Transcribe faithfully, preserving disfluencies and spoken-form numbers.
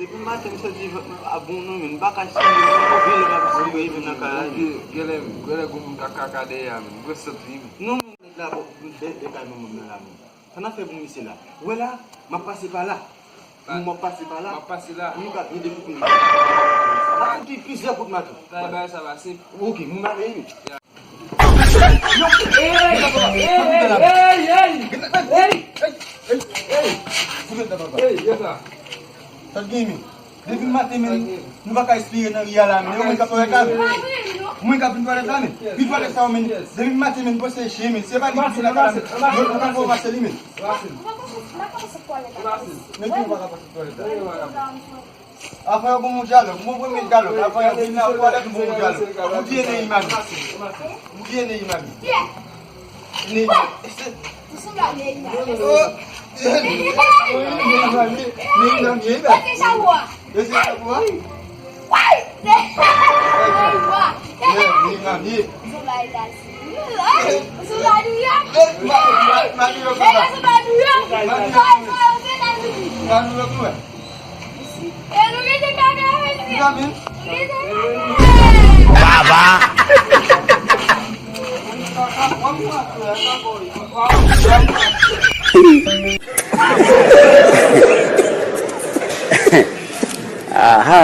Depi maten, m santi vant mwen pa bon non, men m pa ka espire, mwen move lè m ap espire, men nan kay la. Gen, genlè, genlè gen moun k ap kaka dèyè a, men m santi, men. Non, men nèg la, bon, dèyè kay manman m nan la, men. Sa n ap fè pou misye la? Ou wè la, m ap pase pa la. Ou m ap pase pa la. M ap pase la. Nou ka vin dekoupe misye. M ap fout li plizyè kout mato. Sa e bagay sa pase. Ok, nou mare li. Ey, ey, ey, ey, ey, ey, ey, ey, ey, ey, ey, ey, ey, sa t gen men. Depi maten men, nou pa ka espire nan ri a la men. Yo mwen k ap twalèt la men. Mwen k ap vin twalèt la men. Vin twalèt sa yo men. Depi maten men, nou panse chen men. Se pa li ki vin lakay la men. Yo, nou pa fè w pase li men. Men ki ou pa ka pase twalèt la? Afè yo bon moun dyalòg. Mwen premye dyalòg. Afè yo vin nan twalèt, nou bon moun dyalòg. Ou vye ne imam. Ou vye ne imam. Ne imam. Ou sanble a ne imam. Oh. Ne imam, ne imam, ne imam. Ese chapo a. Ese chapo a. Ne imam, ne. Ou sanble a Etazini. Ou sanble a New York. Ma, ma, ma New York, papa. Ou sanble a New York. Ma New York, ou sanble a Etazini. Ma New York, ou wè. Baba. Aha.